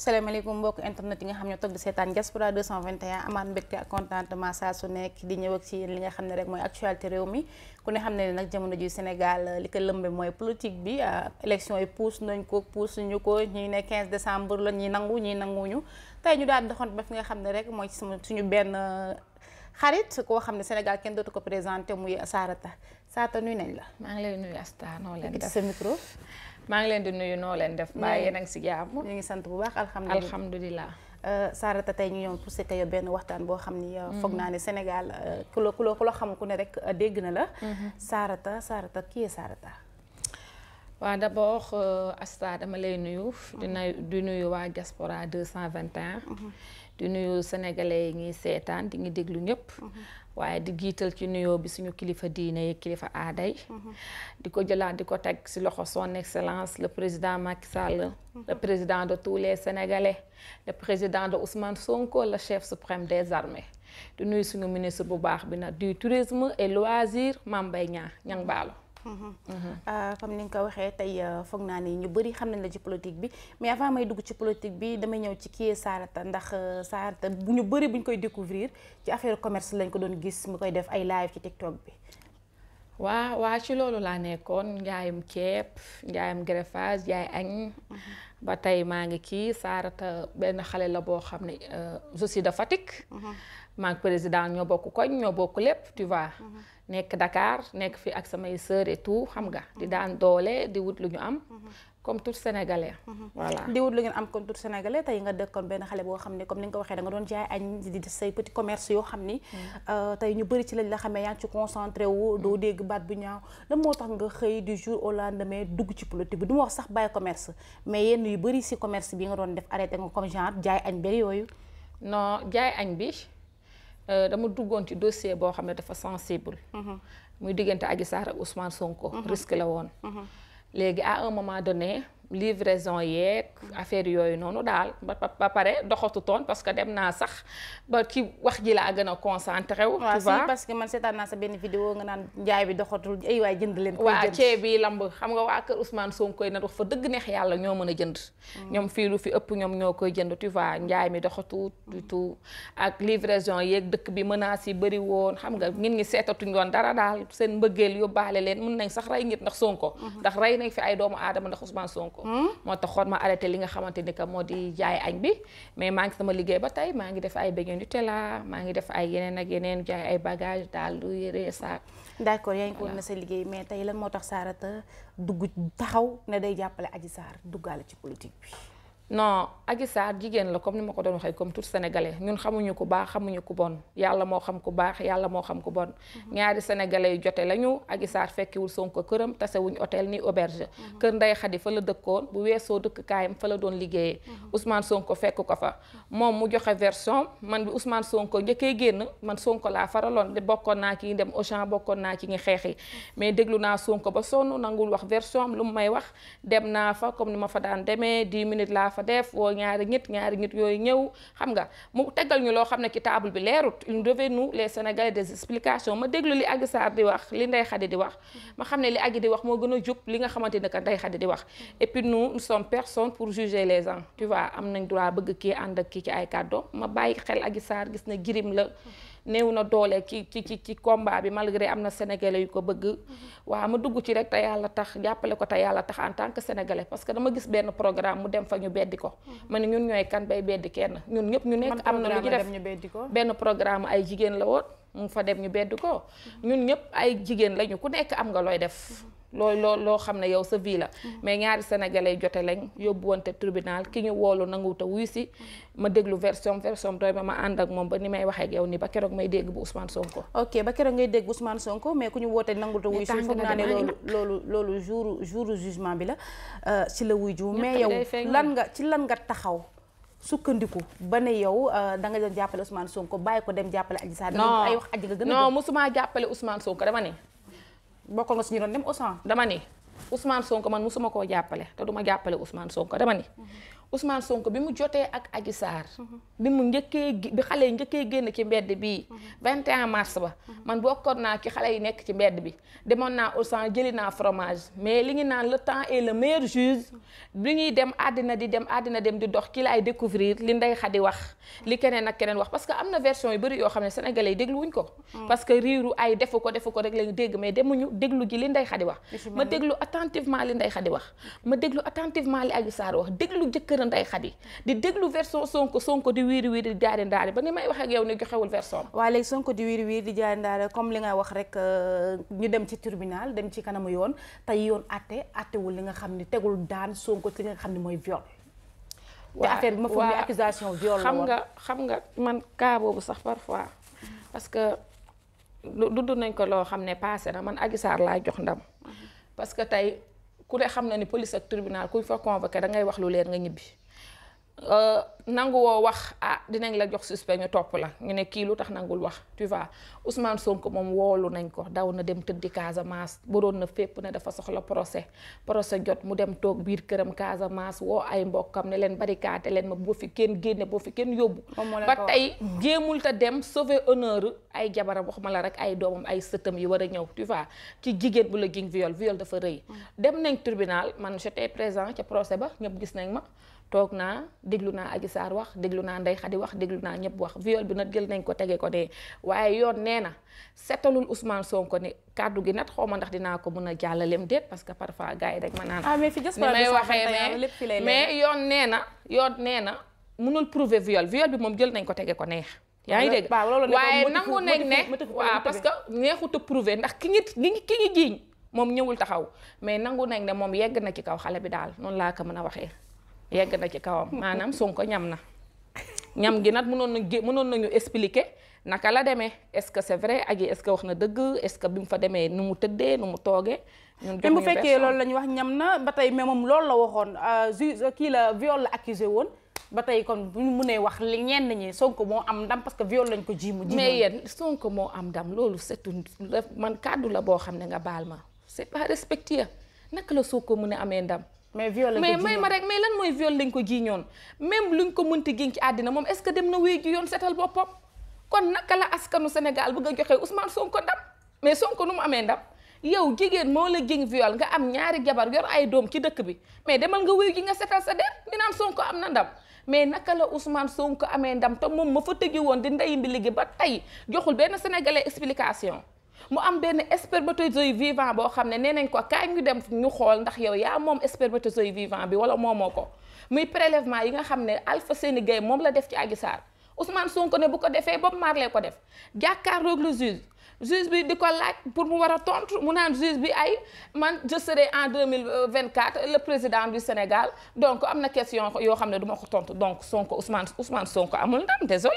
salaamaaleykum mbokk internet yi nga xam ne toog di seetaan Diaspora 221 amaat mbégte ak contentement saa su nekk di ñëw ak ci li nga xam ne rek mooy actualité réew mi ku ne xam ne nag jamono ji Sénégal li ko lëmbe mooy politique bi élection yi puus nañ ko puus ñu ko ñi ne 15 décembre la ñi nangu ñi nanguñu tey ñu daal doxoon ba fi nga xam ne rek mooy ci suñu benn xarit koo xam ne Sénégal kenn dootu ko présenté muy Sarata nuyu nañ la. maa ngi lay nuyu Asta noo leen def sa micro. maa ngi leen di nuyu noo leen def. bàyyi yéen a ngi si jàmm. ñu ngi sant bu baax alhamdulilah. Sarata tey ñu ñëw pour que yow benn waxtaan boo xam ni. foog naa ne Sénégal ku la xam ku ne rek dégg na la. Sarata qui est Sarata. waaw d'abord Asta dama lay nuyu. di nuyu waa Diaspora 221. di nuyu sénégalais yi ngi seetaan di ngi déglu ñëpp. waaye di jiital ci nuyoo bi suñu kilifa diine yi kilifa aaday di ko jëlaat di ko teg ci loxo son excellence le président Macky Sall. le président de tous les sénégalais. le président de Ousmane Sonko le chef suprême des armées. di nuyu suñu ministre bu baax bi nag du tourisme et loisir Mame Mbaye Niang Baalo. comme ni nga ko waxee tey foog naa ni ñu bëri xam nañ la ci politique bi mais avant may dugg ci politique bi damay ñëw ci kii Sarata ndax Sarata bu ñu bëri bu ñu koy découvrir ci affaire commerce lañ ko doon gis mu koy def ay live ci TikTok bi. waa ci loolu laa nekkoon njaayum ceeb njaayum greffage jaay añ. ba tey maa ngi kii Sarata benn xale la boo xam ne je suis de Fatick. maa ngi président ñoo bokk koñ ñoo bokk lépp tu vois. nekk Dakar nekk fi ak samay sœurs et tout xam nga di daan doole di wut lu ñu am. comme tout sénégalais. voilà di wut lu ngeen am comme tout sénégalais tey nga dëkkoon benn xale boo xam ne comme ni nga ko waxee da nga doon jaay añ di def say petit commerce yoo xam ni. tey ñu bëri ci lañ la xamee yaa ngi ci concentré wu. doo dégg baat bu ñaaw lan moo tax nga xëy du jour au lendemain dugg ci politique bi du ma wax sax bàyyi commerce mais yenn yu bëri si commerce bi nga doon def arrêté nga comme genre jaay añ bëri yooyu. non jaay añ bi. dama duggoon ci dossier boo xam ne dafa sensible. muy diggante Adji Sarr ak Ousmane Sonko. risque la woon. léegi à un moment donné livraison yeeg affaire yooyu noonu daal ba pare doxatu toon parce que dem naa sax ba ci wax ji laa gën a concentré wu. tu vois parce que man seetaan naa sa benn vidéo nga naan njaay bi doxatul ay waay jënd leen. waa ceeb bi lamb xam nga waa kër Ousmane Sonko yi nag wax fa dëgg neex yàlla ñoo mën a jënd. ñoom fii lu fi ëpp ñoom ñoo koy jënd tu vois njaay mi doxatu du tout ak livraison yeeg dëkk bi menaces yi bëri woon xam nga nit ñi seetatuñ woon dara daal seen mbëggeel yóbbaale leen mun nañ sax rey nit ndax Sonko. ndax rey nañ fi ay doomu aadama ndax Ousmane Sonko. moo taxoon ma arrêté li nga xamante ni que moo di jaay añ bi mais maa ngi sama liggéey ba tey maa ngi def ay beignet Nutella maa ngi def ay yeneen ak yeneen jaay ay bagage daal du yére saak. d'accord yaa ngi ko na sa liggéey mais tey lan moo tax Sarata dugg taxaw ne day jàppale Adji Sarr duggaale ci politique bi. non Adji Sarr jigéen la comme ni ma ko doon waxee comme tout sénégalais ñun xamuñu ku baax xamuñu ku bon yàlla moo xam ku baax yàlla moo xam ku bon. ñaari sénégalais yu jote lañu Adji Sarr fekkiwul Sonko këram tasewuñ hôtel ni auberge. kër Ndeye Khady fa la dëkkoon bu weesoo dëkk kaayam fa la doon liggéeyee. Ousmane Sonko fekk ko fa moom mu joxe version man bi Ousmane Sonko njëkkee génn man Sonko laa faraloon de bokkoon naa ci dem Auchan bokkoon naa ci ñi xeexi mais déglu naa Sonko ba sonn nangul wax version am lu mu may wax dem naa fa comme ni ma fa daan demee 10 minutes laa fa def woo ñaari nit yooyu ñëw xam nga mu tegal ñu loo xam ne ci table bi leerut il devait nous les Sénégalais des explications ma déglu li Adji Sarr di wax li Ndeye Khady di wax ma xam ne li Adji di wax moo gën a jub li nga xamante ne que Ndeye Khady di wax et puis nous sommes personne pour juger les gens tu vois am nañ droit bëgg kii ànd ak kii ci ay kàddoom ma bàyyi xel Adji Sarr gis na jirim la néew na doole ci combat bi malgré am na sénégalais yu ko bëgg. waaw ma dugg ci rek te yàlla tax jàppale ko te yàlla tax en tant que sénégalais parce que dama gis benn programme mu dem fa ñu beddi ko. ma ne ñun ñooy kan bay beddi kenn ñun ñëpp ñu nekk. am na lu ñu def benn programme ay jigéen la woon mu fa dem ñu beddi ko. ñun ñëpp ay jigéen lañu ku nekk am nga looy def. loo xam ne yow sa vie la mais ñaari sénégalais jote lañ yóbbu wante tribunal ki ñu woolu nanguwuta wuy si ma déglu version doy ma ànd ak moom ba ni may waxee ak yow ni ba keroog may dégg bu Ousmane Sonko. ok ba keroog ngay dégg bu Ousmane Sonko mais ku ñu woote nanguwuta wuy si foog naa ne loolu jour jugement bi la ci la wuy ju mais yow lan nga taxaw sukkandiku ba ne yow da nga doon jàppale Ousmane Sonko bàyyi ko dem jàppale Adji Sarr. non ay wax Adji nga gën a non musuma jàppale Ousmane Sonko dama ne bokkoon nga si ñu doon dem Auchan. dama ni Ousmane Sonko man musuma koo jàppale te duma jàppale Ousmane Sonko dama ni Ousmane Sonko bi mu jotee ak Adji Sarr bi mu bi xale yi njëkkee génn ci mbedd bii 21 mars ba man bokkoon naa ci xale yi nekk ci mbedd bi demoon naa Auchan jëli naa fromage mais li ñu naan le temps est le meilleur juge bi ñuy dem àddina dem di dox ki laay découvrir li Ndeye Khady wax li keneen ak keneen wax parce que am na version yu bëri yoo xam ne sénégalais yi déglu wuñ ko parce que riiru ay defu ko rek lañu dégg mais demuñu déglu ji li Ndeye Khady wax ma déglu attentivement li Ndeye Khady wax ma déglu attentivement li Adji Sarr wax déglu jëkkër Ndeye Khady di déglu version Sonko di wiiri di jaari ndaari ba ni may wax ak yow ne joxewul version waaw léegi Sonko di wiiri di jaari ndaari comme li nga wax rek ñu dem ci tribunal dem ci kanamu yoon tey yoon attewul li nga xam ne tegul daan Sonko ci li nga xam ne mooy viol te affaire bi ma foog ni accusation viol la woon xam nga man cas boobu sax parfois parce que dudd nañ ko loo xam ne passé na man Adji Sarr laa jox ndam parce que tey ku ne xam na ni police ak tribunal kuñ fa convoqué da ngay wax lu leer nga ñibbi nangu woo wax dinañ la jox suspect ñu topp la ñu ne kii lu tax nangul wax tu vois Ousmane Sonko moom woolu nañ ko daw na dem tëddi Casamance waroon na fépp ne dafa soxla procès jot mu dem toog biir këram Casamance woo ay mbokkam ne leen barricade leen ma boo fi kenn génne boo fi kenn yóbbu ba tey jéemul ta dem sauver honneur ay jabaram waxuma la rek ay doomam ay sëtam yi war a ñëw tu vois ci jigéen bu la giñ viol dafa rëy dem nañ tribunal man j'étais présent ca procès ba ñëpp gis nañ ma toog naa déglu naa Adji Sarr wax déglu naa Ndeye Khady wax déglu naa ñëpp wax viol bi nag jël nañ ko tege ko dee waaye yoon nee na setalul Ousmane Sonko ni kàddu gi nag xaw ma ndax dinaa ko mën a jàllaleem déet parce que parfois gars yi rek ma naan mais fi ni may waxee mais yoon nee na mënul prouver viol bi moom jël nañ ko tege ko neex yaa ngi dégg waaye nangu nañ ne waaw parce que neexut a prouver ndax ki ngi jiiñ moom ñëwul taxaw mais nangu nañ ne moom yegg na ci kaw xale bi daal noonu laa ko mën a waxee yegg na ci kawam maanaam Sonko ñam na ñam gi nag mënoon nañu expliquer naka la demee est-ce que c'est vrai Adji est-ce que wax na dëgg est-ce que bi mu fa demee nu mu tëddee nu mu toogee ñun bu fekkee loolu la ñu wax ñam na ba tey mais moom loolu la waxoon juge kii la viol la accusé woon ba tey kon bu ñu mënee wax li ñenn ñi Sonko moo am ndam parce que viol lañ ko ji mais yéen Sonko moo am ndam loolu c'est man kàddu la boo xam ne nga baal ma c'est pas respectueux naka la Sonko mën a amee ndam mais viol lañ ko mais may ma rek mais lan mooy viol lañ ko jiiñoon même luñ ko mënti giñ ci àddina moom est-ce que dem na wéy ji yoon setal boppam kon naka la askanu Sénégal bëgg a joxe Ousmane Sonko ndam mais Sonko nu mu amee ndam yow jigéen moo la giñ viol nga am ñaari jabar yor ay doom ci dëkk bi mais demal nga wéy ji nga setal sa der di naan Sonko am na ndam mais naka la Ousmane Sonko amee ndam te moom ma fa tëju woon di ndey mbi liggéey ba tey joxul benn sénégalais explication mu am benn spermatozoïde vivant boo xam ne nee nañ ko kaay ñu dem ñu xool ndax yow yaa moom spermatozoïde vivant bi wala moomoo ko muy prélèvement yi nga xam ne Alpha Séni Gueye moom la def ci Adji Sarr Ousmane Sonko ne bu ko defee Bob Marley ko def jàkkaarloog le juge bi di ko laaj pour mu war a tontu mu naan juge bi ay man je serai en 2024 le président du Sénégal donc am na question yoo xam ne du ma ko tontu donc Ousmane Sonko amul ndam désolé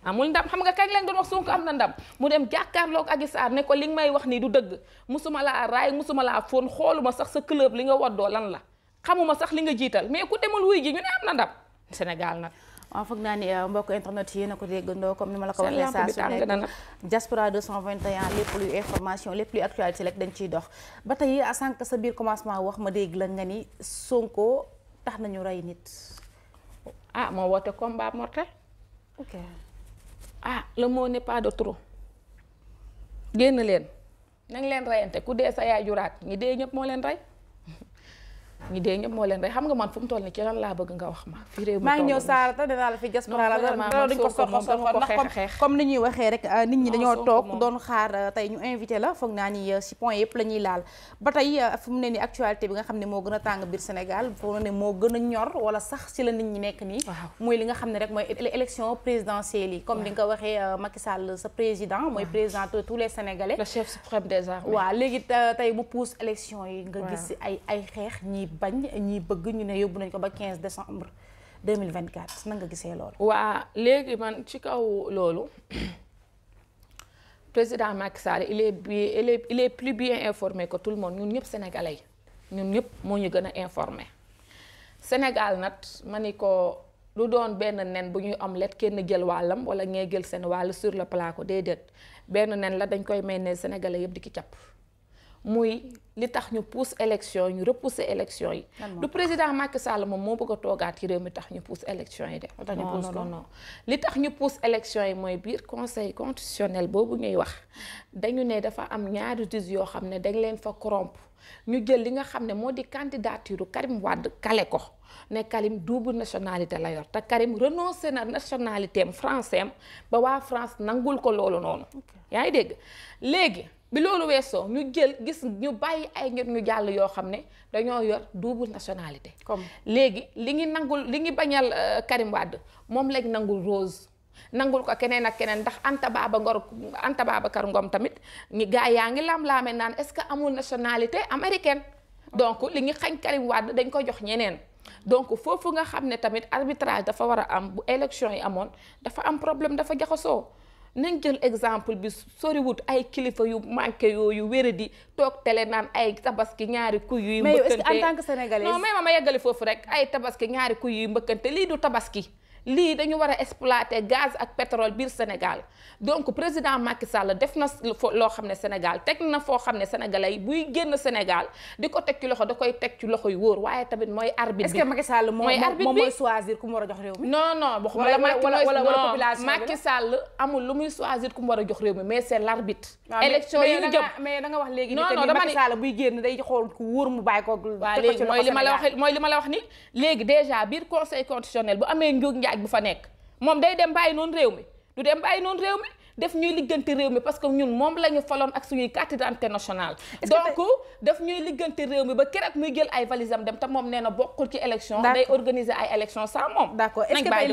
amul ndam xam nga kañ lañ doon wax Sonko am na ndam mu dem jàkkaarloog Adji Sarr ne ko li nga may wax nii du dëgg musuma laa raay musuma laa fóon xooluma sax sa club li nga waddoo lan la xamuma sax li nga jiital mais ku demul wuy ji ñu ne am na ndam Sénégal nag waaw foog naa ni mbokk internet yi na ko déggandoo comme ni ma la ko waxee saa su nekk Diaspora 221 lépp luy information lépp luy actualité rek dañ ciy dox ba tey sànq sa biir commencement wax ma dégg la nga ni Sonko tax nañu rey nit moo woote combat mortel ok le mot n'est pas de trop génn leen nañ leen reyante ku dee sa yaay juraat ñi dee ñëpp moo leen rey xam nga man fu mu toll ni ci lan laa bëgg nga wax ma fi réew mi maa ngi ñëw Sarata dinaa la fi Diaspora la dañ ko soxla ndax comme ni ñuy waxee rek nit ñi dañoo toog doon xaar tey ñu invité la foog naa ni si point yëpp la ñuy laal ba tey fu mu ne ni actualité bi nga xam ne moo gën a tàng biir Sénégal fu mu ne moo gën a ñor wala sax si la nit ñi nekk nii muy li nga xam ne rek mooy élection présidentielle yi comme li nga ko waxee Macky Sall sa président mooy président de tous les Sénégalais le chef suprême des armées waaw léegi tey mu pousse élection yi nga gis ay xeex ñi bañ ñi bëgg ñu ne yóbbu nañ ko ba 15 décembre 2024 nan nga gisee loolu. waa léegi man ci kaw loolu président Macky Sall il est plus bien informé que tout le monde ñun ñëpp sénégalais ñun ñëpp moo ñu gën a informé Sénégal nag ma ni ko lu doon benn nen bu ñuy omelette kenn jël wàllam wala ñee jël seen wàll sur le plateau déedéet benn nen la dañ koy may ne sénégalais yëpp di ki capp muy li tax ñu pousse élection yi ñu repousser élection yi. du président Macky Sall moom moo bëgg a toogaat ci réew mi tax ñu pousse élection yi de. non li tax ñu pousse élection yi mooy biir conseil constitutionnel boobu ñuy wax dañu ne dafa am ñaari juges yoo xam ne dañ leen fa corrompre ñu jël li nga xam ne moo di candidature Karim Wade kale ko ne Karim double nationalité la yor te Karim renoncé na nationalité am français am ba waa France nangul ko loolu noonu. yaa ngi dégg léegi. bi loolu weesoo ñu jël gis ñu bàyyi ay nit ñu jàll yoo xam ne dañoo yor double nationalité. comme léegi li ngi nangul li ngi bañal Karim Wade moom lañ nangul Rose nangul ko keneen ak keneen ndax Anta Babacar Ngom tamit ñi gaa yaa ngi lam-laame naan est-ce que amul nationalité américaine donc li ngi xañ Karim Wade dañ ko jox ñeneen. donc foofu nga xam ne tamit arbitrage dafa war a am bu élection yi amoon dafa am problème dafa jaxasoo. nañ jël exemple bi soriwut ay kilifa yu manqué yooyu wéradi toog télé naan ay tabaski ñaari kuy yuy mbëkkante. mais est-ce que en tant que sénégalais non mais ma yeggali foofu rek ay tabaski ñaari kuy yuy mbëkkante lii du tabaski lii dañu war a exploiter gaz ak pétrole biir Sénégal donc président Macky Sall def na loo xam ne Sénégal teg na foo xam ne sénégalais yi buy génn Sénégal di ko teg ci loxo da koy teg ci loxo yu wóor waaye tamit mooy arbitre bi. est-ce que Macky Sall mooy choisir ku mu war a jox réew mi. non waxuma la Macky Sall amul lu muy choisir ku mu war a jox réew mi mais c'est l'arbitre. élection yi ñu jëm mais da nga wax léegi. non dama Macky Sall buy génn day xool ku wóor mu bàyyi ko. waaw léegi mooy li ma la wax ni léegi déjà biir conseil constitutionnel bu amee njuug njaaj bu fa nekk moom day dem bàyyi noonu réew mi du dem bàyyi noonu réew mi def ñuy ligganti réew mi parce que ñun moom la ñu faloon ak suñuy carte d'identité nationale donc def ñuy ligganti réew mi ba keroog muy jël ay valisam dem te moom nee na bokkul ci élection day organiser ay élection sans moom d'accord est-ce que tey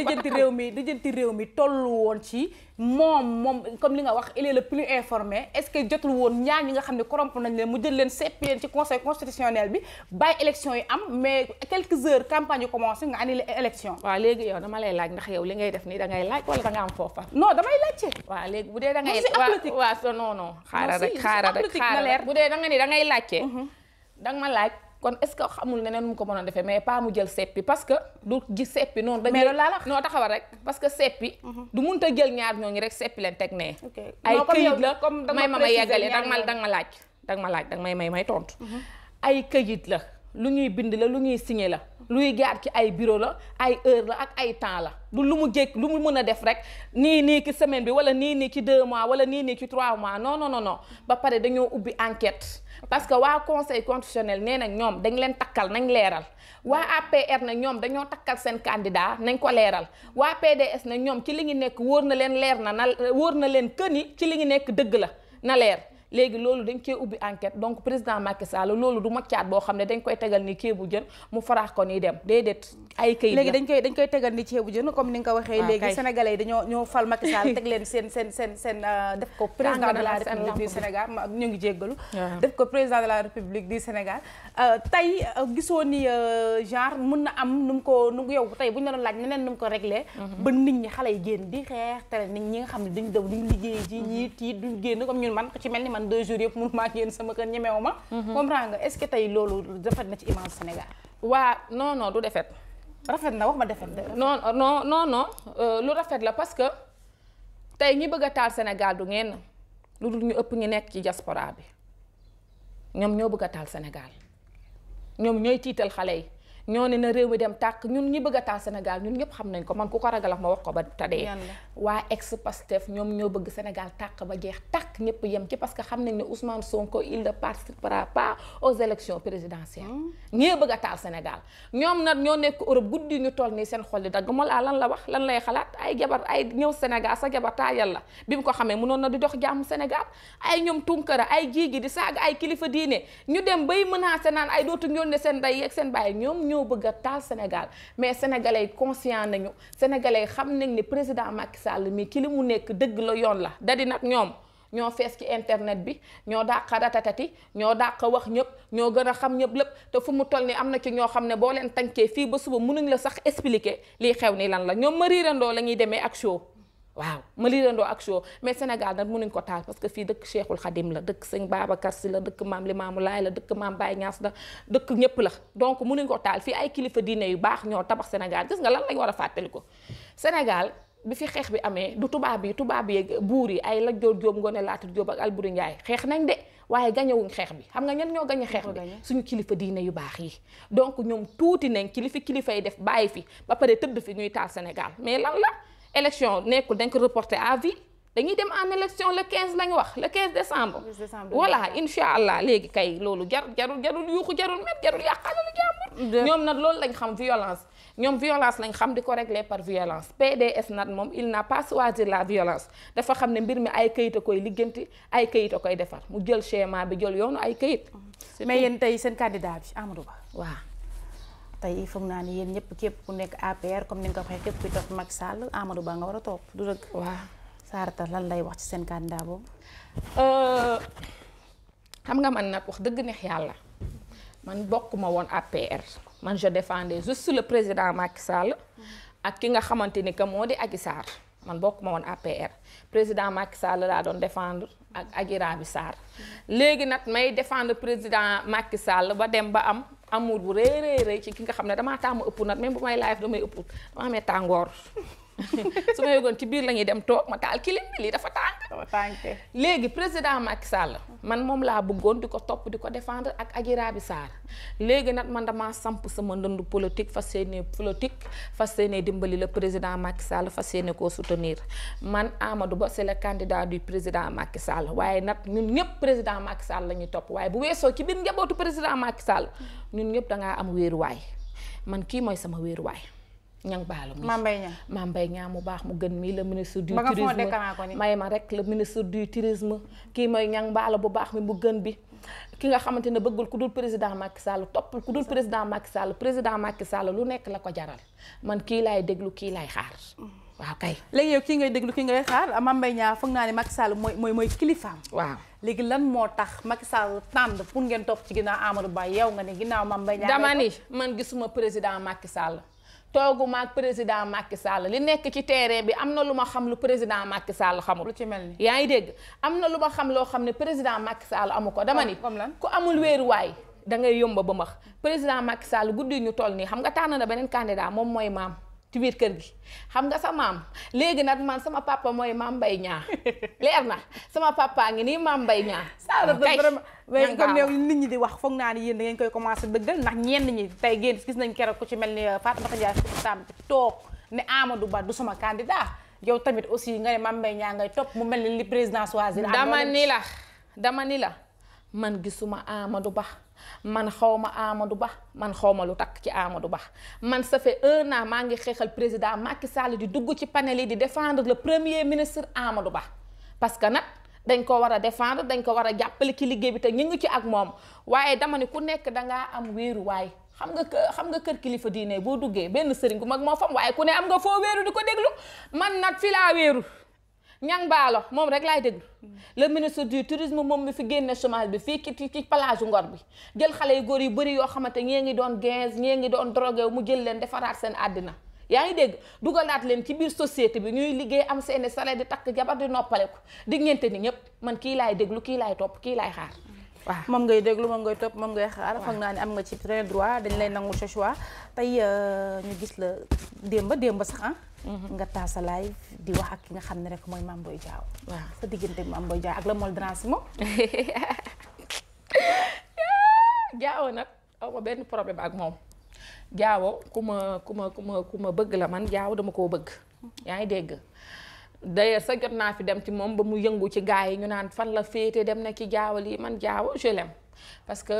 lijjanti réew mi tollu woon ci moom comme li nga wax il est le plus informé est-ce que jotul woon ñaar ñi nga xam ne corrompu nañ leen mu jël leen seppi ci conseil constitutionnel bi bàyyi élection yi am mais quelques heures campagne yu commencé nga annulé élection. waaw léegi yow dama lay laaj ndax yow li ngay def nii da ngay laaj wala da nga am foofa. non damay laajte. waaw léegi bu dee da ngay waaw non xaaral rek bu dee da nga ni da ngay laajte. da nga ma laaj. kon est-ce que xamul neneen mu ko mën a defee mais pas mu jël seppi parce que du gis seppi noonu dañuy noo taxawal rek parce que seppi du munta jël ñaar ñooñu rek seppi leen teg nee ay këyit la may ma yeggale danga ma laaj danga may tontu ay këyit la lu ñuy bind la lu ñuy signé la luy jaar ci ay bureau la ay heure la ak ay temps la du lu mu jékk lu mu mën a def rek nii ci semaine bi wala nii ci 2 mois wala nii ci 3 mois non ba pare dañoo ubbi enquête parce que waa conseil constitutionnel nee na ñoom dañ leen takkal nañ leeral waa APR na ñoom dañoo takkal seen candidat nañ ko leeral waa PDS na ñoom ci li ngi nekk wóor na leen leer na wóor na leen këni ci li ngi nekk dëgg la na leer léegi loolu dañ koy ubbi enquête donc président Macky Sall loolu du maccaat boo xam ne dañ koy tegal ni ceebu jën mu faraax ko nii dem déedéet ay këyit la léegi dañ koy tegal ni ceebu jën comme ni nga ko waxee léegi sénégalais yi ñoo fal Macky Sall teg leen seen def ko président de la république du Sénégal ñu ngi jéggalu def ko président de la république du Sénégal tey gisoo ni genre mun na am nu mu yow tey bu ñu doon laaj neneen nu mu ko réglé ba nit ñi xale yi génn di xeex tere nit ñi nga xam ne dañu daw duñ liggéey ji ñii tiit duñ génn comme ñun man ko ci mel ni man 2 jours yëpp mënu maa génn sama kër ñemewu ma comprends nga est-ce que tey loolu rafet na ci image Sénégal waa non du defet rafet na wax ma defet non lu rafet la parce que tey ñi bëgg a taal Sénégal du ngeen lu dul ñu ëpp ñu nekk ci diaspora bi ñoom ñoo bëgg a taal Sénégal ñoom ñooy tiital xale yi ñoo ne na réew mi dem tàkk ñun ñi bëgg a taal Sénégal ñun ñëpp xam nañ ko man ku ko ragal ma wax ko ba tadee waa ex-Pastef ñoom ñoo bëgg Sénégal tàkk ba jeex tàkk ñëpp yem ci parce que xam nañ ne Ousmane Sonko il ne participera pas aux élections présidentielles ñee bëgg a taal Sénégal ñoom nag ñoo nekk Europe guddi ñu toll nii seen xol di dagg moo lan la wax lan lay xalaat ay jabar ay ñëw Sénégal sa jabar taayal la bi mu ko xamee mënoon na di dox jàmm Sénégal ay ñoom Tunkara ay jiigi di saaga ay kilifa diine ñu dem bay menacé naan ay dootu ñoon ne seen day ak seen bàyyi ñoo bëgg a taal Sénégal mais sénégalais yi conscient nañu sénégalais yi xam nañ ne président Macky Sall mi ki li mu nekk dëgg la yoon la dadi nag ñoom ñoo fees ci internet bi ñoo dàq ratatati ñoo dàq wax ñëpp ñoo gën a xam ñëpp lépp te fu mu toll ni am na ci ñoo xam ne boo leen tànkee fii ba suba mënuñ la sax expliquer lii xew ni lan la ñoom ma riirandoo la ñuy demee ak show waaw ma liirandoo ak show mais Sénégal nag mënuñ ko taal parce que fii dëkk Cheikhul Khadim la dëkk sëñ Babacar Sy la dëkk maam Limaamu Laay la dëkk maam Baye Niass la dëkk ñëpp la donc mënuñ ko taal fii ay kilifa diine yu baax ñoo tabax Sénégal gis nga lan lañ war a fàttali ko Sénégal bi fi xeex bi amee du tubaab yi buur yi ay Lat Joor Jóob Ngoone Laatiir Jóob ak Alburi Njaay xeex nañ de waaye gañewuñ xeex bi xam nga ñan ñoo gañe xeex bi suñu kilifa diine yu baax yi donc ñoom tuuti nañ ci li fi kilifa yi def bàyyi fi ba pare tëdd fi ñuy taal Sénégal mais lan la élection nekkul dañ ko reporter à vie dañuy dem en élection le 15 lañ wax le 15 décembre voilà incha allah léegi kay loolu jarul yuuxu jarul met jarul yàqalalu jàmbur ñoom nag loolu lañ xam violence ñoom violence lañ xam di ko régler par violence PDS nag moom il n'a pas choisi la violence dafa xam ne mbir mi ay këyit a koy ligganti ay këyit a koy defar mu jël schéma bi jël yoonu ay këyit mais yéen tey seen candidat bi Amadou Ba waaw tey foog naa ni yéen ñëpp képp ku nekk APR comme ni nga ko waxee képp kuy topp Macky Sall Amadou Ba nga war a topp du dëgg waaw Sarata lan lay wax ci seen candidat boobu xam nga man nag wax dëgg neex yàlla man bokkuma woon APR man je défendais juste le président Macky Sall ak ki nga xamante ni que moo di Adji Sarr man bokkuma woon APR président Macky Sall laa doon défendre ak Adji Raby Sarr léegi nag may défendre président Macky Sall ba dem ba am amour bu rëy ci ki nga xam ne damaa tàmm ëpp nag même bu may live damay ëpp dama amee tàngoor su ma yëgoon ci biir la ñuy dem toog ma taal kilim bi lii dafa tànk léegi président Macky Sall man moom laa bëggoon di ko topp di ko défendre ak Adji Raby Sarr léegi nag man damaa samp sama ndënd politique fas yéene dimbali le président Macky Sall fas yéene koo soutenir man Amadou Ba c'est le candidat du président Macky Sall waaye nag ñun ñëpp président Macky Sall la ñuy topp waaye bu weesoo ci biir njabootu président Macky Sall ñun ñëpp dangaa am wéeruwaay man kii mooy sama wéeruwaay ñang baalu mi Mame Mbaye Niang mu baax mu gën mii le ministre du tourisme may ma rek le ministre du tourisme kii mooy ñang baala bu baax mi mu gën bi ki nga xamante ne bëggul ku dul président Macky Sall toppul ku dul président Macky Sall lu nekk la ko jaral man kii laay déglu kii laay xaar waaw kay léegi yow kii ngay déglu kii ngay xaar Mame Mbaye Niang foog naa ne Macky Sall mooy kilifaam waaw léegi lan moo tax Macky Sall tànn pour ngeen topp ci ginnaaw Amadou Ba yow nga ne ginnaaw Mame Mbaye Niang dama ni man gisuma président Macky Sall tooguma ak président Macky Sall li nekk ci terrain bi am na lu ma xam lu président Macky Sall xamul. lu ci mel ni yaa ngi dégg am na lu ma xam loo xam ne président Macky Sall amu ko dama ni comme lan ku amul wéeruwaay da ngay yomba ba max président Macky Sall guddi ñu toll nii xam nga tànn na beneen candidat moom mooy maam ci biir kër gi xam nga sa maam léegi nag man sama papa mooy Mame Mbaye Niang leer na sama papa ngi nii Mame Mbaye Niang vraiment mais comme yow nit ñi di wax foog naa ni yéen da ngeen koy commencé dëggal ndax ñenn ñi tey génn gis nañ keroog ku ci mel ni Fatoumatta Ndiaye tam toog ne Amadou Ba du sama candidat yow tamit aussi nga ne Mame Mbaye Niang ngay topp mu mel ni li président choisir dama ni la man gisuma Amadou Ba man xawma Amadou Ba man xawma lu takk ci Amadou Ba man ça fait 1 an maa ngi xeexal président Macky Sall di dugg ci panel yi di défendre le premier ministre Amadou Ba parce que nag dañ ko war a défendre dañ ko war a jàppale ci liggéey bi te ñu ngi ci ak moom waaye dama ni ku nekk dangaa am wéeruwaay xam nga kër kilifa diine boo duggee benn sëriñ bu mag moo fam waaye ku ne am nga foo wéeru di ko déglu man nag fi laa wéeru ñang baalo moom rek laay déglu le ministre du tourisme moom mi fi génne chômage bi fii ci plage Ngor bi jël xale yu góor yu bëri yoo xamante ñee ngi doon 15 ñee ngi doon drogué mu jël leen defaraat seen àddina yaa ngi dégg dugalaat leen ci biir société bi ñuy liggéey am seeni salaire di takk jabar di noppaleku di ngente ni ñëpp man kii laay déglu kii laay topp kii laay xaar waaw moom ngay déglu moom ngay topp moom ngay xaar foog naa ne am nga ci plein droit dañ lay nangu sa choix tey ñu gis la démb sax nga taasa live di wax ak ki nga xam ne rek mooy Mame Boye Diao waaw sa diggante ak Mame Boye Diao ak la mol dransimo Diao nag aw ma benn problème ak moom Diao ku ma bëgg la man Diao dama koo bëgg yaa ngi dégg d'ailleurs sa jot naa fi dem ci moom ba mu yëngu ci gars yi ñu naan fan la féete dem na ci Diao lii man Diao je l'aime parce que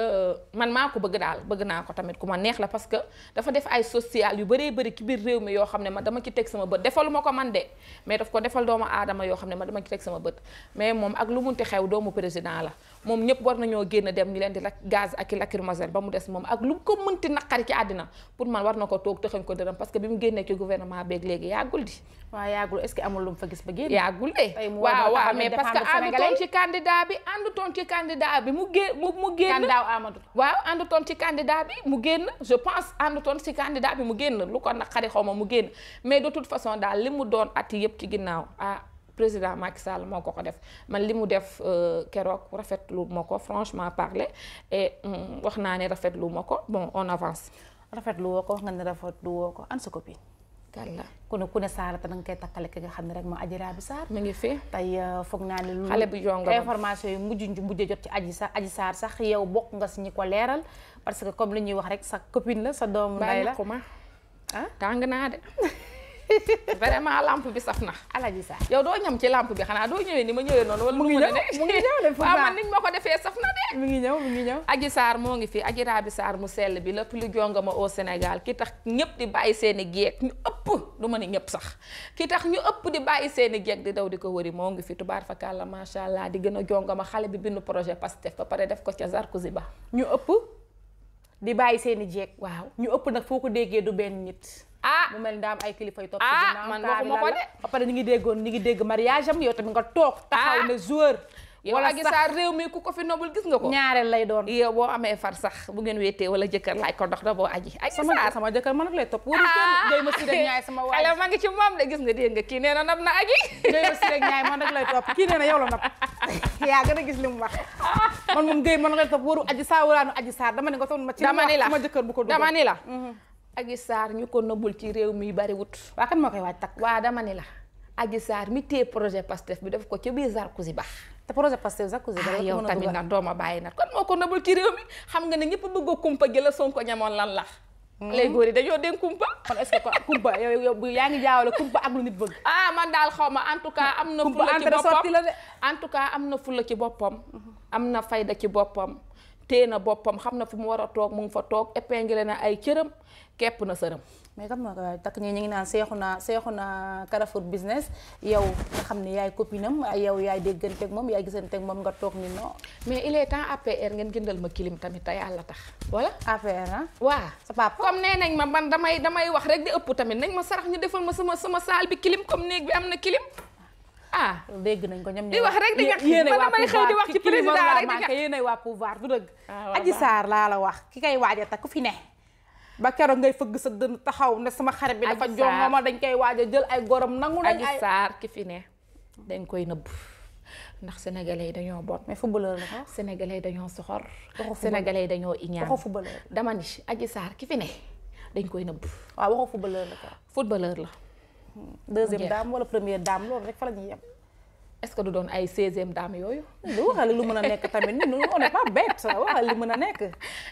man maa ko bëgg daal bëgg naa ko tamit ku ma neex la parce que dafa def ay social yu bëree bëri ci biir réew mi yoo xam ne ma dama ci teg sama bët defalu ma ko man de mais daf ko defal doomu aadama yoo xam ne ma dama ci teg sama bët mais moom ak lu munti xew doomu président la moom ñëpp war nañoo génn dem ñu leen di gaz ak i lacrymogène ba mu des moom ak lu ko mënti naqari ci àddina pour man war na ko toog tëxañ ko dërëm parce que bi mu génnee ci gouvernement beeg léegi yàggul di waaw yàggul est-ce que amul lu mu fa gis ba génn yàggul de waaw mais parce que àndutoon ci candidat bi mu génn waaw àndutoon ci candidat bi mu génn je pense àndutoon ci candidat bi mu génn lu ko naqari xaw ma mu génn mais de toute façon daal li mu doon ati yëpp ci ginnaaw président Macky Sall moo ko def man li mu def keroog rafetlu ma ko franchement parler et wax naa ne rafetlu ma ko bon on avance. rafetlu woo ko wax nga ne rafetlu woo ko an sa copine tubaarkàlla ku ne Sarata danga koy takkale ki nga xam ne rek moo Adji Raby Sarr mi ngi fi tey foog naa ne lu xale bu jongo information yi mujj jot ci Adji Sarr sax yow bokk nga si ñi ko leeral parce que comme li ñuy wax rek sa copine la sa doomu nday la tàng naa de vraiment lampe bi saf na Alaji Sarr yow doo ñam ci lampe bi xanaa doo ñëwee ni ma ñëwee noonu wala mu ngi ñëw de waaw man niñ ma ko defee saf na de mi ngi ñëw Adji Sarr moo ngi fi Adji Raby Sarr mu sell bi lépp lu jongama au Sénégal ki tax ñëpp di bàyyi seeni geek ñu ëpp du ma ni ñëpp sax ki tax ñu ëpp di bàyyi seeni geek di daw di ko wëri moo ngi fi tubaar fakàlla macha allah di gën a jongama xale bi bindu projet Pastef ba pare def ko ca Sarkozy ba ñu ëpp di bàyyi seeni jeeg waaw ñu ëpp nag foo ko déggee du benn nit mu mel ni daa am ay kilifa yu topp ci ginnaaw man waxuma ko de ba pare ñu ngi dégg mariage am yow tamit nga toog taxaw ne joueur wala Adji Sarr réew mi ku ko fi nobul gis nga ko ñaareel lay doon yow boo amee far sax bu ngeen wéetee wala jëkkër laaj ko ndox da boo Adji Sarr sama jëkkër man nag lay topp wuri kenn day ma si rek ñaay sama waay ma ngi ci moom de gis nga dégg nga kii nee na nab na Adji day ma si rek ñaay man nag lay topp kii nee na yow la nab yaa gën a gis li mu wax man moom Guèye man nag lay topp waru Adji Sarr waraanu Adji Sarr dama ne nga toog ma ci sama jëkkër bu ko dugal dama ni la Adji Sarr ñu ko nëbbul ci réew mi bari wut waa kan moo koy waaj takk waa dama ni la Adji Sarr mi téye projet Pastef bi def ko ci biir Sarkozy ba te projet Pastef Sarkozy ba yow tamit nag dooma bàyyi nag kon moo ko nëbbul ci réew mi xam nga ne ñëpp bëgg a kumpa gi la Sonko ñamoon lan la lay góor yi dañoo den kumpa kon est-ce que kumpa yow yaa ngi jaawale kumpa ak lu nit bëgg man daal xaw ma en tout cas am na fulla ci boppam en tout cas am na fulla ci boppam am na fayda ci boppam téye na boppam xam na fu mu war a toog mu ngi fa toog épinglé na ay cëram képp na sërëm mais kam na ko waaye takk ñi ñu ngi naan seexu na Carrefour business yow nga xam ne yaay copinam yow yaay dégganteeg moom yaay gisanteeg moom nga toog ni non mais il est temps APR ngeen jëndal ma kilim tamit te yàlla tax wala APR waaw sa papa comme nee nañ ma man damay wax rek di ëpp tamit nañ ma sarax ñu defal ma sama saal bi kilim comme néeg bi am na kilim dégg nañ ko ñoom di wax rek di ñàkk man damay xëy di wax ci président rek di ñàkk yéenay waa pouvoir du dëgg Adji Sarr laa la wax ki kay waaj a takk ku fi ne ba keroog ngay fëgg sa dënn taxaw ne sama xarit bi dafa jongoma dañ koy waaj a jël ay gorom nangu nañ Adji Sarr ki fi ne dañ koy nëbb ndax sénégalais yi dañoo bon mais footballeur la ko sénégalais yi dañoo soxor sénégalais yi dañoo iñaan waxo footballeur dama ni Adji Sarr ki fi ne dañ koy nëbb waaw waxo footballeur la ko footballeur la deuxième dame wala première dame loolu rek fa la ñuy yem est-ce que du doon ay 16e dame yooyu lu waxal lu mën a nekk tamit ni on n'est pas bête waxal li mën a nekk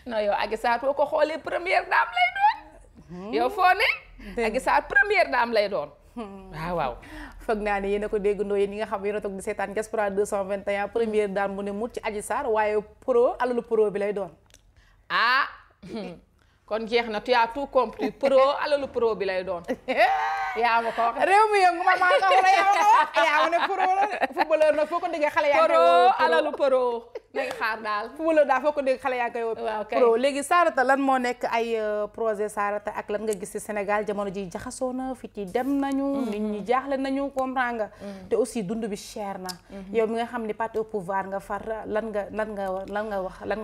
non yow Adji Sarr boo ko xoolee première dame lay doon yow foo ne Adji Sarr première dame lay doon waaw foog naa ne yéen a ko déggandoo yéen ñi nga xam yéen a toog di seetaan Diaspora 221 première dame bu ne mut ci Adji Sarr waaye alalu pro bi lay doon kon jeex na tu as tout compris alalu pro bi lay doon yaa ma ko wax réew mi yëngu ma maa ko wala yaa ma ko wax yaa ma ne pro la footballeur nag foo ko déggee xale yaa ngi koy alalu pro nañ xaar daal footballeur daal foo ko dégg xale yaa ngi koy pro léegi Sarata lan moo nekk ay projet Sarata ak lan nga gis ci Sénégal jamono ji jaxasoo na fit yi dem nañu nit ñi jaaxle nañu comprendre nga te aussi dund bi cher na yow mi nga xam ni parti au pouvoir nga far lan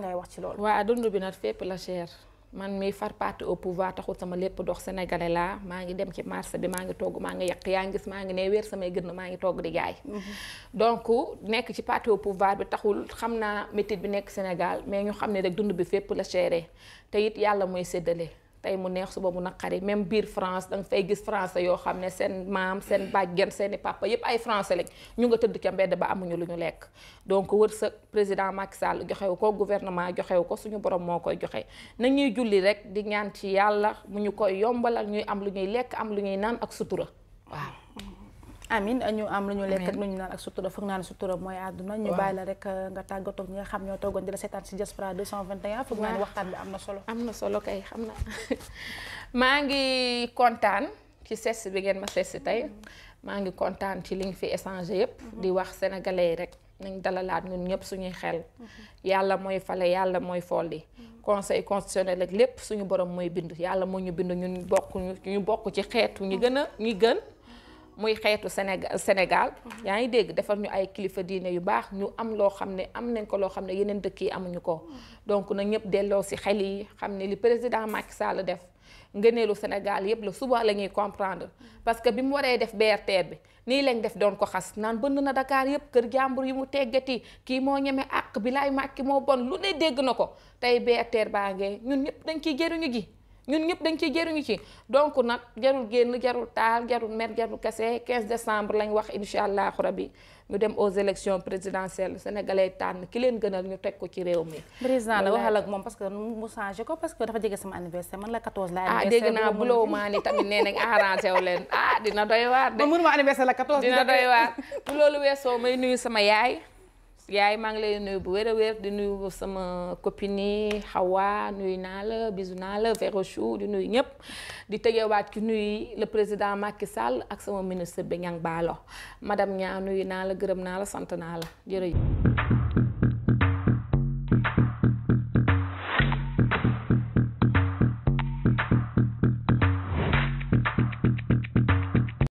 ngay wax ci loolu waaw dund bi nag fépp la cher man mi far parti au pouvoir taxul sama lépp dox sénégalais laa maa ngi dem ci marché bi maa ngi togg maa ngi yàq yaa ngi gis maa ngi ne weer samay gën maa ngi togg di jaay donc nekk ci parti au pouvoir bi taxul xam naa métit bi nekk Sénégal mais ñu xam ne rek dund bi fépp la chéré te it yàlla mooy séddale tey mu neex suba mu naqari même biir France danga fay gis français yoo xam ne seen maam seen bàjjen seeni papa yépp ay français lañ ñu nga tëdd ca mbedd ba amuñu lu ñu lekk donc wërsëg président Macky Sall joxewu ko gouvernement joxewu ko suñu borom moo koy joxe nañuy julli rek di ñaan ci yàlla mu ñu koy yombalal ñuy am lu ñuy lekk am lu ñuy naan ak sutura waaw amin ñu am lu ñu lekk ak lu ñu naan ak sutura foog naa ne sutura mooy àdduna ñu bàyyi la rek nga tàggatoo ñi nga xam ñoo toogoon di la seetaan ci Diaspora 221 foog naa ne waxtaan bi am na solo kay xam na maa ngi kontaan ci ses bi ngeen ma ses tey maa ngi kontaan ci liñ fi échangé yépp di wax sénégalais yi rek nañ dalalaat ñun ñëpp suñuy xel yàlla mooy fale yàlla mooy folli conseil constitutionnel ak lépp suñu borom mooy bind yàlla moo ñu bind ñun ñu bokk ci xeetu ñi gën muy xeetu Sénégal yaa ngi dégg defar ñu ay kilifa diine yu baax ñu am loo xam ne am nañ ko loo xam ne yeneen dëkk yi amuñu ko donc na ñëpp delloo si xel yi xam ne li président Macky Sall def ngëneelu Sénégal yëpp la suba la ñuy comprendre parce que bi mu waree def BRT bi nii lañ def doon ko xas naan bënd na Dakar yëpp kër jàmbur yi mu teggati kii moo ñeme àq bi laay Macky moo bon lu ne dégg na ko tey BRT baa ngee ñun ñëpp dañ ciy jëriñu gi ñun ñëpp dañ ciy jëriñu ci donc nag jarul génn jarul taal jarul mer jarul kese 15 décembre lañ wax incha allah rabi ñu dem aux élections présidentielles sénégalais tànn ki leen gënal ñu teg ko ci réew mi. président la waxal ak moom parce que mu changé ko parce que dafa jege sama anniversaire man la 14 la anniversaire dégg naa buloo maa ni tamit nee nañ arrangé wu leen dina doy waar de. mënuma anniversaire la 14 dina doy waar bu loolu weesoo may nuyu sama yaay maa ngi lay nuyu bu wér a wér di nuyu sama copine yi Hawa nuyu naa la bisu naa la Vérochou di nuyu ñëpp di tëjewaat ci nuyu le président Macky Sall ak sama ministre bi Niang Ballo madame Niang nuyu naa la gërëm naa la sant naa la jërëjëf.